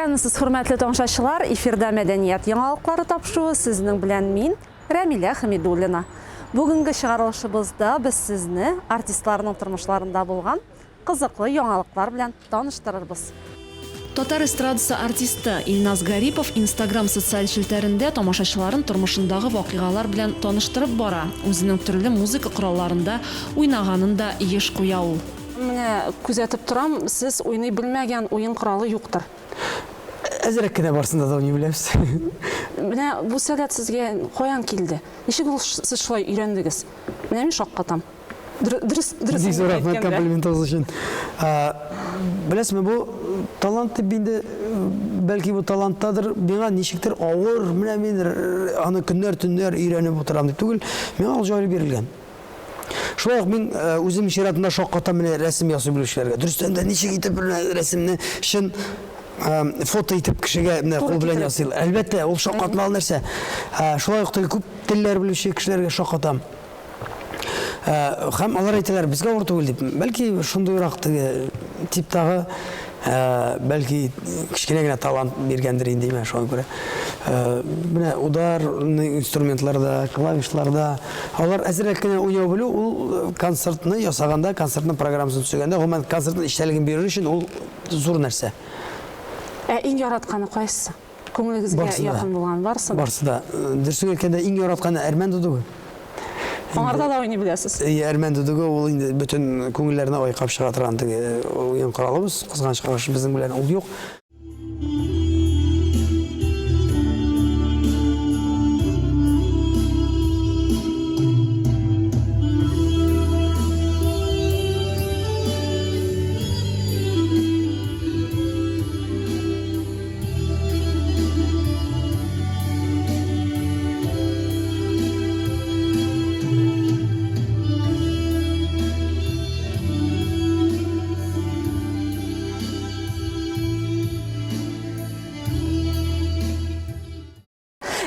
Исәнмесез, хөрмәтле тамашачылар! Эфирда Мәдәният яңалыклары тапшыруы, сезнең белән мин, Рәмилә Хәмидуллина. Бүгенге чыгарылышыбызда без сезне артистларның тормышларында булган кызыклы яңалыклар белән таныштырырбыз. Татар эстрадасы артисты Илназ Гарипов Инстаграм социаль челтәрендә тамашачыларын тормышындагы вакыйгалар белән таныштырып бара. Үзенең төрле музыка коралларында уйнаганын да еш куя ул. Менә күзәтеп торам, сез уйный белмәгән уен коралы юктыр. Әзрәк кенә барсында да уйный беләбез. Менә бу сәләт сезгә каян килде? Ничек ул сез шулай өйрәндегез? Менә мин шаккатам. Дөрес, дөрес. Бик зур рәхмәт комплиментыгыз өчен. Беләсезме, бу талант дип инде, бәлки бу таланттадыр, миңа ничектер авыр, менә мин аны көннәр, төннәр өйрәнеп утырам дип түгел, миңа ул җайлы бирелгән. Шулай ук мин үзем чиратында шаккатам менә рәсем ясый белүчеләргә. Дөрестән дә ничек итеп менә рәсемне чын фото итеп кешегә менә кул белән ясыйлар. Әлбәттә, ул шаккатмалы нәрсә. Шулай ук теге күп телләр белүче кешеләргә шаккатам. Һәм алар әйтәләр, безгә авыр түгел дип. Бәлки шундыйрак теге типтагы, бәлки кечкенә генә талант биргәндер инде, менә шуңа күрә. Менә ударный инструментларда, клавишларда алар әзрәк кенә уйнау белү, ул концертны ясаганда, концертның программасын төзегәндә, гомумән концертның эчтәлеген бирер өчен ул зур нәрсә. Ә иң яратканы кайсысы? Күңелегезгә якын булган барысы да? Барысы да. Дөресен әйткәндә, иң яратканы әрмән дудугы. Аңарда да уйный беләсез. Әйе, әрмән дудугы ул инде бөтен күңелләрне айкап чыга торган теге уен коралыбыз. Кызганычка каршы, безнең белән ул юк.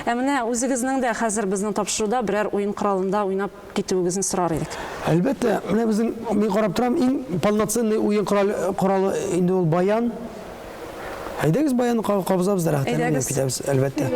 Ә менә үзегезнең дә хәзер безнең тапшыруда берәр уен коралында уйнап китүегезне сорар идек. Әлбәттә, менә безнең, мин карап торам, иң полноценный уен коралы инде ул баян. Әйдәгез баянны кабызабыз да рәхәтләнеп уйнап китәбез, әлбәттә.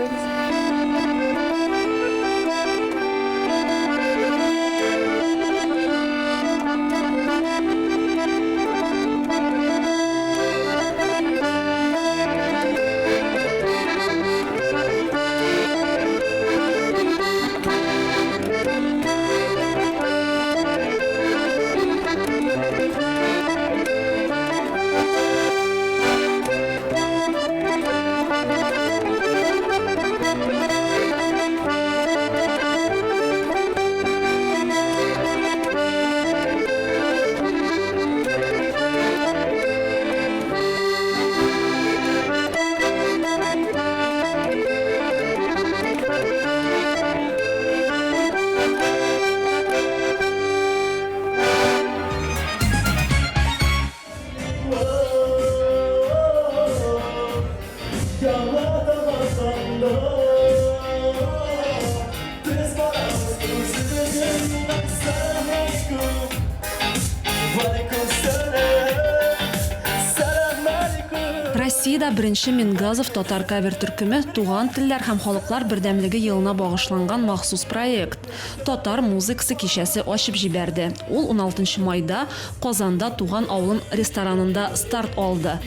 Россиядә беренче Мингазов татар кавер төркеме Туган телләр һәм халыклар бердәмлеге елына багышланган махсус проект, Татар музыкасы кичәсе ачып җибәрде. Ул уналтынчы майда Казанда Туган авылым ресторанында старт алды.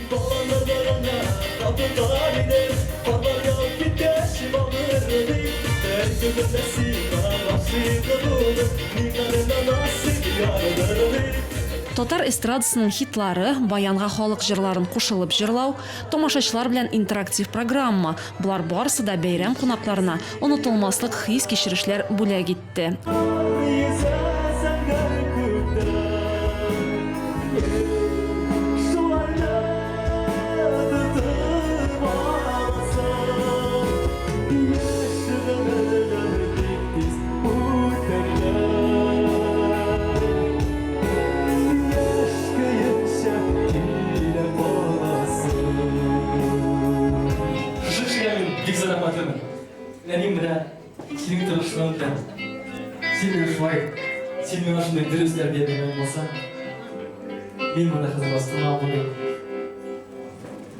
Татар эстрадасының хитлары, баянга халык җырларын кушылып җырлау, тамашачылар белән интерактив программа, болар барысы да бәйрәм кунакларына онытылмаслык хис-кичерешләр бүләк итте. Шушы эшкә мин бик зур рәхмәтлемен. Әнием менә синең тырышлыгың белән. Син мине шулай, син миңа шундый дөрес тәрбия биргән булсаң, мин монда хәзер бастырмам бүген.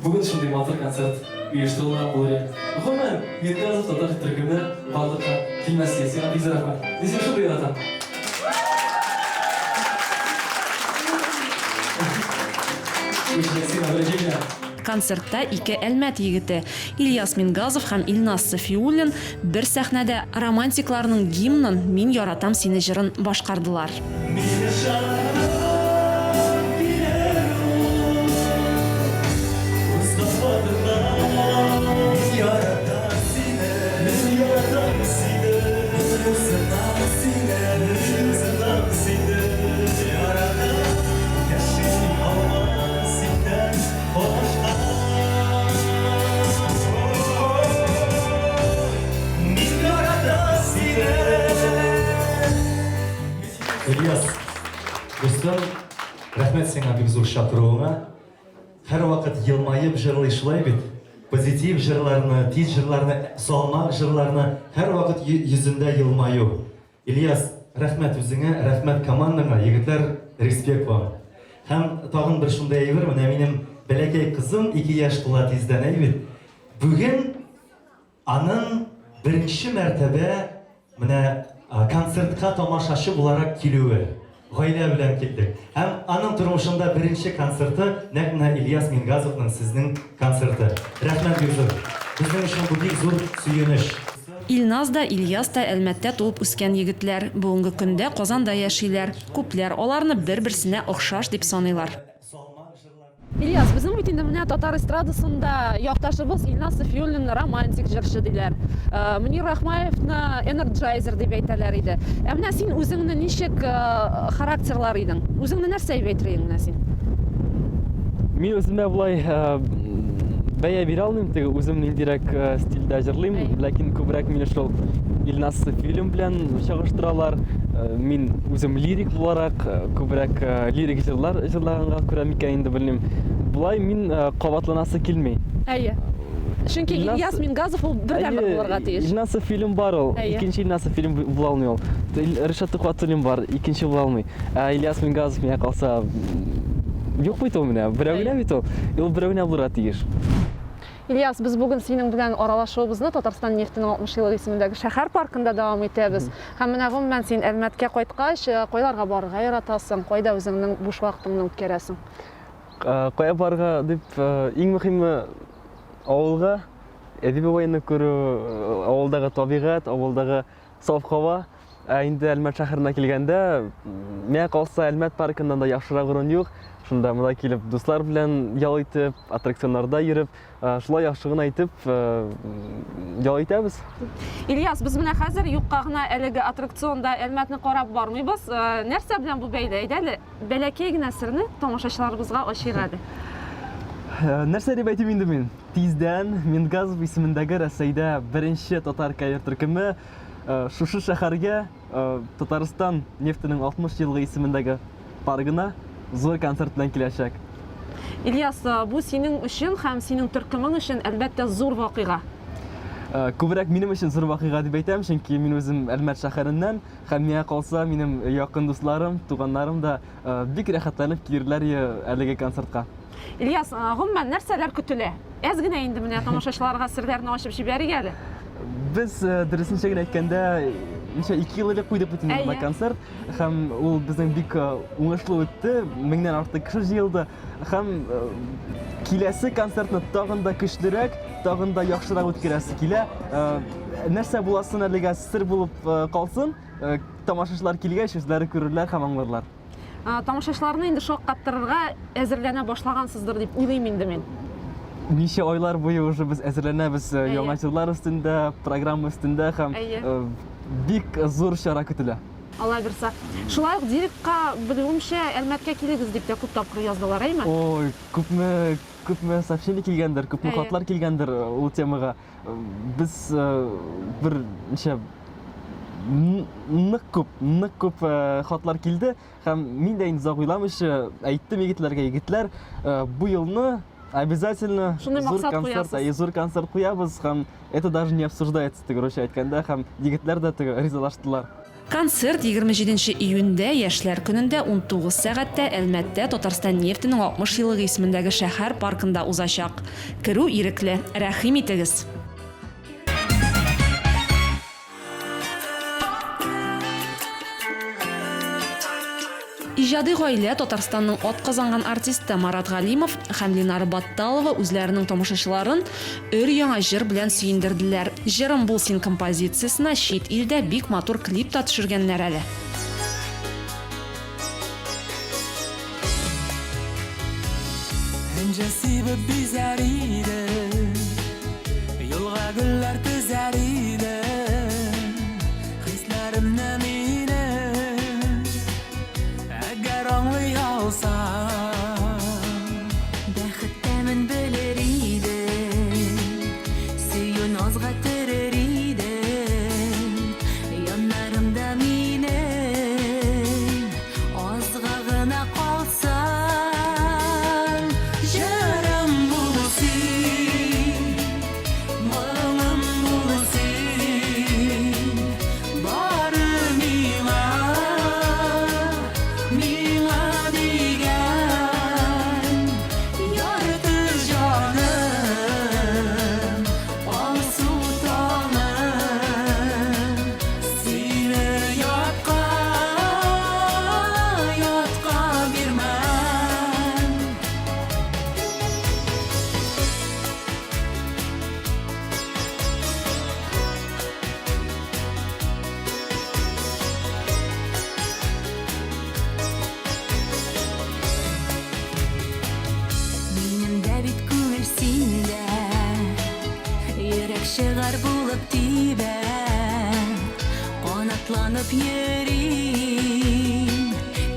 Бүген шундый матур концерт оештырылган булыр иде. Гомумән, Мингазов татар төркеме барлыкка килмәс иде. Сиңа бик зур рәхмәт. Мин сине шундый яратам. Сиңа беренче генә. Концертта ике Әлмәт егете, Ильяс Мингазов һәм Илназ Сафиуллин бер сәхнәдә романтикларның гимнын Мин яратам сине җырын башкардылар. Мине чакырып килер ул, Үз кабатыннан яратам сине, Мин яратам сине, Мин узынам сине, Мин узынам сине, Яратам, яши алмам синнән башка. Мин яратам сине. Ильяс, дустым, рәхмәт сиңа бик зур чакыруыңа. Һәрвакыт елмаеп җырлый шулай бит. Позитив җырларны, тиз җырларны, салмак җырларны, һәрвакыт йөзендә елмаю. Ильяс, рәхмәт үзеңә, рәхмәт командаңа, егетләр, респект вам. Һәм тагын бер шундый әйбер, менә минем бәләкәй кызым 2 яшь тула тиздән, әй бит. Бүген Аның беренче мәртәбә менә концертка тамашачы буларак килүе. Гаилә белән килдек. Һәм аның тормышында беренче концерты нәкъ менә Ильяс Мингазовның сезнең концерты. Рәхмәт бик зур. Безнең өчен бу бик зур сөенеч. Илназ да, Ильяс та Әлмәттә туып үскән егетләр. Бүгенге көндә Казанда яшиләр. Күпләр аларны бер-берсенә охшаш дип саныйлар. Ильяс, безнең бит инде менә татар эстрадасында якташыбыз Илназ Сафиуллинны романтик җырчы диләр. Э, Мөнир Рахмаевны энерджайзер дип әйтәләр иде. Ә менә син үзеңне ничек э, характерлар идең? Үзеңне нәрсә дип әйтер идең менә син? Мин үземә болай э, бәя бирә алмыйм, теге үзем ниндирәк стильдә җырлыйм, ләкин күбрәк мине шул Илназ Сафиуллин белән чагыштыралар. Мин үзем лирик буларак, күбрәк лирик җырлар җырлаганга күрә микән инде белмим. Болай мин кабатланасы килми. Әйе. Чөнки Ильяс Мингазов ул бердәнбер булырга тиеш. Илназ фильм бар ул. Икенче Илназ фильм була алмый ул. Ришат Тухватуллин бар, икенче була алмый. Ә Ильяс Мингазов миңа калса юк бит ул менә, берәү генә бит ул. Ул берәү генә булырга тиеш. Ильяс, без бүген синең белән аралашуыбызны Татарстан нефтенең 60 еллыгы исемендәге шәһәр паркында дәвам итәбез. Һәм менә гомумән син Әлмәткә кайткач, э, кайларга барырга яратасың, кайда үзеңнең буш вакытыңны үткәрәсең? Э, кая барырга дип, э, иң мөһиме авылга, әби бабайны күрү, авылдагы табигать, авылдагы саф һава. Ә инде Әлмәт шәһәренә килгәндә, миңа калса, Әлмәт паркыннан да яхшырак урын юк. Шунда монда килеп дуслар белән ял итеп, аттракционнарда йөреп, шулай яхшы гына итеп ял итәбез. Ильяс, без менә хәзер юкка гына әлеге аттракционда Әлмәтне карап бармыйбыз. Нәрсә белән бу бәйле? Әйдә әле, бәләкәй генә серне тамашачыларыбызга ачыйк әле. Нәрсә дип әйтим инде мин? Тиздән Мингазов исемендәге Рәсәйдә беренче татар кавер төркеме Шушы шәһәргә Татарстан нефтенең 60 еллыгы исемендәге паргына зур концерт белән киләчәк. Ильяс, бу синең өчен һәм синең төркемең өчен, әлбәттә, зур вакыйга. Күбрәк минем өчен зур вакыйга дип әйтәм, чөнки мин үзем Әлмәт шәһәреннән һәм миңа калса, минем якын дусларым, туганнарым да бик рәхәтләнеп килерләр әлеге концертка. Ильяс, гомумән, нәрсәләр көтелә? Әз генә инде менә тамашачыларга серләрне ачып җибәрик әле. Без дөресенчә генә әйткәндә, ничә 2 ел элек куйдык бит инде монда концерт һәм ул безнең бик уңышлы үтте. Меңнән артык кеше җыелды һәм киләсе концертны тагын да көчлерәк, тагын да яхшырак үткәрәсе килә. Нәрсә буласын әлегә сер булып калсын. Тамашачылар килгәч, үзләре күрерләр һәм аңларлар. Тамашачыларны инде шаккаттырырга әзерләнә башлагансыздыр дип уйлыйм инде мин. Ничә айлар буе уже без әзерләнәбез яңа җырлар өстендә, программа өстендә һәм бик зур чара көтелә. Алла бирса. Шулай ук директка, белүемчә, Әлмәткә килегез дип тә күп тапкыр яздылар, әйме? Ой, күпме, күпме сообщение килгәндер, күпме хатлар килгәндер ул темага. Без бер ничә нык күп, нык күп хатлар килде һәм мин дә инде озак уйламыйча әйттем егетләргә, егетләр, бу елны обязательно Шундый зур максат концерт, куясыз. әйе, зур концерт куябыз һәм это даже не обсуждается, теге русча әйткәндә, һәм егетләр дә теге ризалаштылар. Концерт 27 нче июньдә, Яшьләр көнендә, 19 сәгатьтә Әлмәттә Татарстан нефтенең 60 еллыгы исемендәге шәһәр паркында узачак. Керү ирекле. Рәхим итегез! Иҗади гаилә Татарстанның атказанган артисты Марат Галимов һәм Ленара Батталова үзләренең тамашачыларын өр-яңа җыр белән сөендерделәр. Җырым бул син композициясенә чит илдә бик матур клип та төшергәннәр әле. Энҗе сибеп бизәр идем, Юлга гөлләр тезәр идем, Хисләремне минем, Әгәр аңлый алсаң. Бәхет тәмен белер идем, Сөю назга төрер идем, Яннарымда минем Азга гына калсаң. Җырым бул син, Моңым бул син, Бары миңа, миңа дигән Ярты җаным, алсу таңым. Сине ятка, ятка бирмәм. Минем дә бит күңел синдә, Йөрәк чыгар булып тибә, Канатланып йөрим,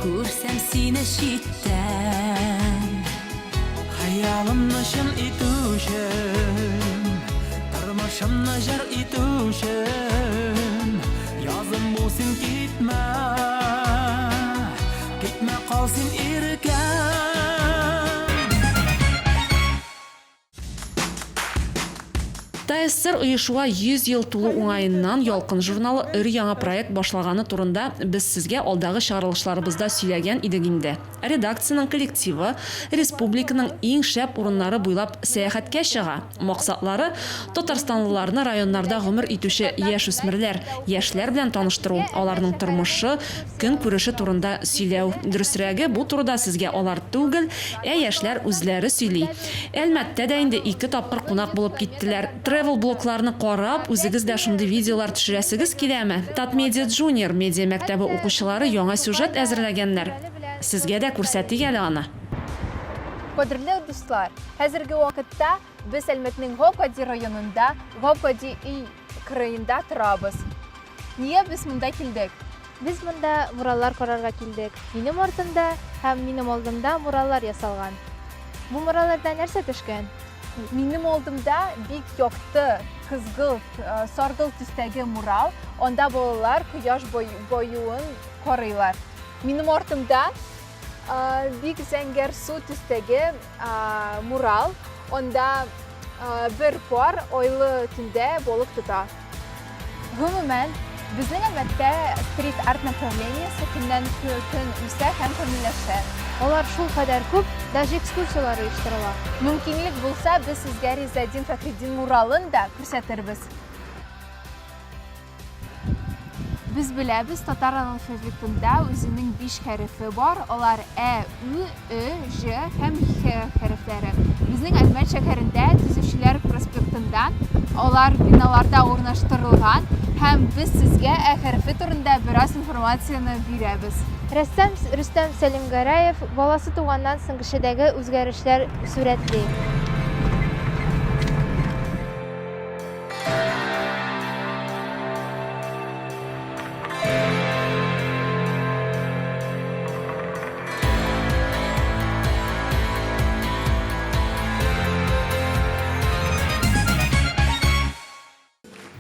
Күрсәм сине читтән. Хыялымны чын итүчем, Тормышымны җыр итүчем, Язым бул син китмә, Китмә кал син иркәм. ТАССР оешуга 100 ел тулу уңаеннан Ялкын журналы өр-яңа проект башлаганы турында без сезгә алдагы чыгарылышларыбызда сөйләгән идек инде. Редакциянең коллективы республиканың иң шәп урыннары буйлап сәяхәткә чыга. Максатлары, татарстанлыларны районнарда гомер итүче яшүсмерләр, яшьләр белән таныштыру, аларның тормышы, көнкүреше турында сөйләү. Дөресрәге, бу турыда сезгә алар түгел, ә яшьләр үзләре сөйли. Әлмәттә дә инде ике тапкыр кунак булып киттеләр. Тревел-блогларны карап, үзегез дә шундый видеолар төшерәсегез киләме? Татмедиа Джуниор медиа мәктәбе укучылары яңа сюжет әзерләгәннәр. Сезгә дә күрсәтик әле аны. Кадерле дуслар, хәзерге вакытта без Әлмәтнең Гап-гади районында, гап-гади өй кырыенда торабыз. Нигә без монда килдек? Без монда мураллар карарга килдек. Минем артымда һәм минем алдымда мураллар ясалган. Бу муралларда нәрсә төшкән? Минем алдымда бик якты, кызгылт, саргылт төстәге мурал. Анда балалар кояш баюын карыйлар. Минем артымда бик зәңгәрсу төстәге мурал. Анда бер пар айлы төндә балык тота. Гомумән, безнең Әлмәттә стрит-арт направлениесе көннән көн үсә һәм камилләшә. Алар шулкадәр күп, даже экскурсияләр оештырыла. Мөмкинлек булса, без сезгә Ризаэддин Фәхретдин муралын да күрсәтербез. Без беләбез, татар алфавитында үзенең биш хәрефе бар, алар Ә, Ү, Ö, Ж һәм Х хәрефләре. Безнең Әлмәт шәһәрендә Төзүчеләр проспектында алар биналарда урнаштырылган һәм без сезгә Ә хәрефе турында бераз информацияне бирәбез. Рәссам Рөстәм Сәлимгәрәев баласы туганнан соң кешедәге үзгәрешләр сурәтли.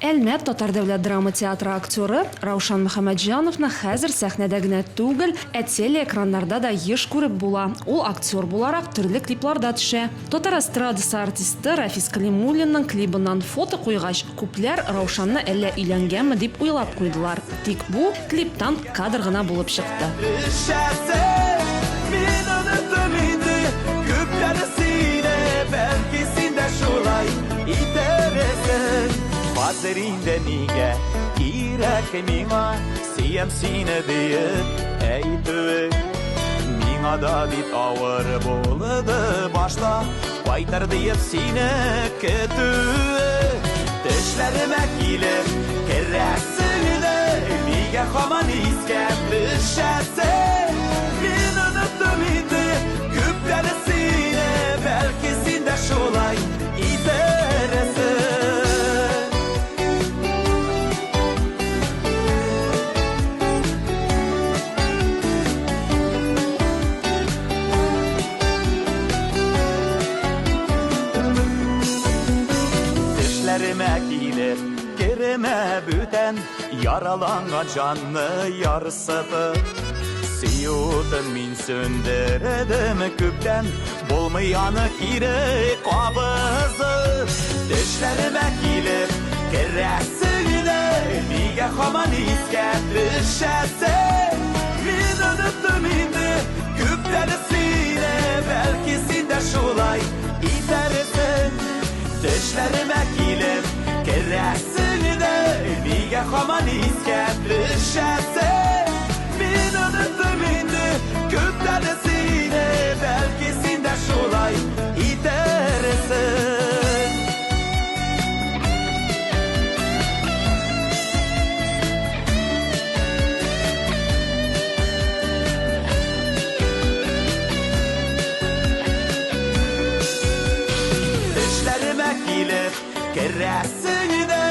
Әлмәт татар дәүләт драма театры актеры Раушан Мөхәммәтҗановны хәзер сәхнәдә генә түгел, ә телеэкраннарда да еш күреп була. Ул актер буларак төрле клипларда төшә. Татар эстрадасы артисты Рафис Кәлимуллинның клибыннан фото куйгач, күпләр Раушанны әллә өйләнгәнме дип уйлап куйдылар. Тик бу, клиптан кадр гына булып чыкты. Мин оныттым инде күптән сине, бәлки син дә шулай итәрсең. Хәзер инде нигә кирәк миңа сөям сине диеп әйтүең. Миңа да бит авыр булды башта, кайтыр диеп сине көтүе. Төшләремә килеп керәсең дә, нигә һаман искә төшәсең? Мин оныттым инде күптән сине, бәлки син дә шулай итәрсең. Төшләремә килеп кермә бүтән, Яраланган җанны ярсытып. Сөю утын мин сүндердем күптән, Булмый аны кире кабызып. Төшләремә килеп керәсең дә, Нигә һаман искә төшәсең? Мин оныттым инде күптән сине, Бәлки син дә шулай итәрсең. Төшләремә килеп керәсең дә, Нигә һаман искә төшәсең? Мин оныттым инде күптән сине, Бәлки син дә шулай итәрсең. Төшләремә килеп керәсең дә,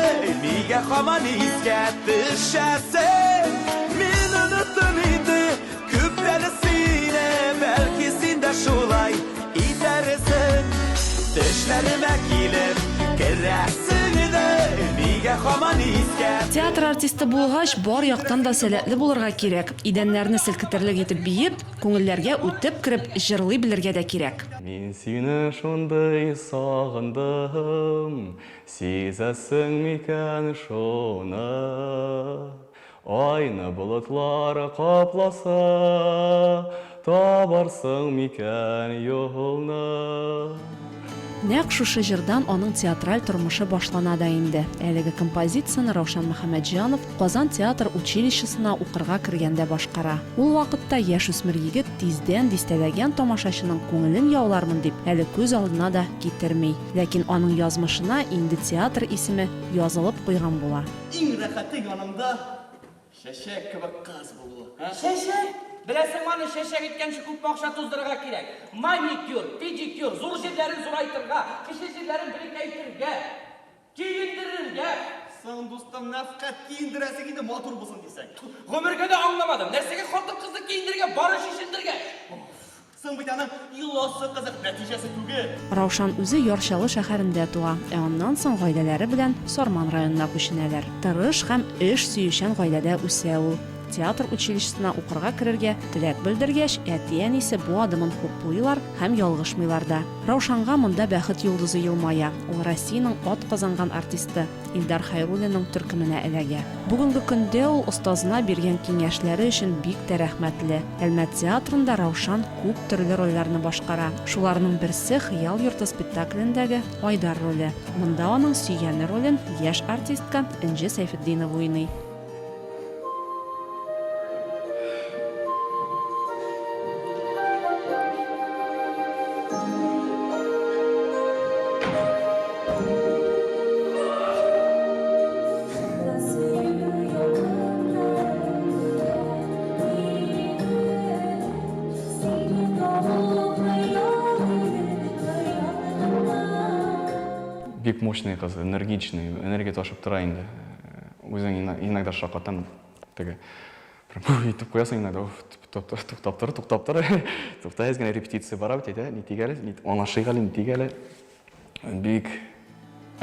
нигә һаман искә төшәсең? Мин оныттым инде күптән сине, бәлки син дә шулай итәрсең. Төшләремә килеп керәсең дә, нигә һаман искә Театр артисты булгач, бар яктан да сәләтле булырга кирәк. Идәннәрне селкетерлек итеп биеп, күңелләргә үтеп кереп җырлый белергә дә кирәк. Мин сине шундый сагындым, Сизәсең микән шуны? Айны болытлар капласа, Табарсың микән юлны? Нәкъ шушы җырдан аның театраль тормышы башлана да инде. Әлеге композицияне Раушан Мөхәммәтҗанов Казан театр училищесына укырга кергәндә башкара. Ул вакытта яшүсмер егет тиздән дистәләгән тамашачының күңелен яулармын дип әле күз алдына да китерми. Ләкин аның язмышына инде театр исеме язылып куйган була. Иң рәхәте яныңда чәчәк кебек кыз булуы, ә? Чәчәк? Беләсеңме аны чәчәк иткәнче күпме акча туздырырга кирәк? Маникюр, педикюр, зур җирләрен зурайтырга, кече җирләрен берекәйтергә, киендерергә. Соң, дустым, нәфкать киендерәсең инде матур булсын дисәң. Гомергә дә аңламадым, нәрсәгә хатын-кызны киендерергә, бары чишендергәч? Соң бит аның йоласы кызык, нәтиҗәсе түгел. Раушан үзе Яр Чаллы шәһәрендә туа, ә аннан соң гаиләләре белән Сарман районына күченәләр. Тырыш һәм эш сөючән гаиләдә үсә ул. Театр училищесына укырга керергә теләк белдергәч, әти-әнисе бу адымын хуплыйлар һәм ялгышмыйлар да. Раушанга монда бәхет йолдызы елмая, ул Россиянең атказанган артисты, Илдар Хәйруллинның төркеменә эләгә. Бүгенге көндә ул остазына биргән киңәшләре өчен бик тә рәхмәтле. Әлмәт театрында Раушан күп төрле рольләрне башкара. Шуларның берсе, Хыял йорты спектаклендәге Айдар роле. Монда аның сөйгәне ролен яшь артистка Энҗе Сәйфетдинова уйный. Бик мощный кыз, энергичный, энергия ташып тора инде. Үзең иногда шаккатам, теге прям итеп куясың иногда, уф, туктап тор, туктап тор. Тукта, әз генә репетиция бара бит, әйдә, нитик әле, аңлашыйк әле, нитик әле. Бик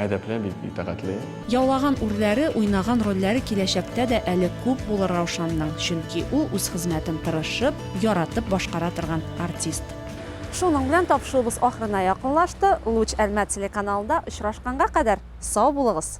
Әдәпле, бик итагатьле. Яулаган үрләре, уйнаган рольләре киләчәктә дә әле күп булыр Раушанның, чөнки ул үз хезмәтен тырышып, яратып башкара торган артист. Шуның белән тапшыруыбыз ахырына якынлашты. Луч Әлмәт телеканалында очрашканга кадәр сау булыгыз!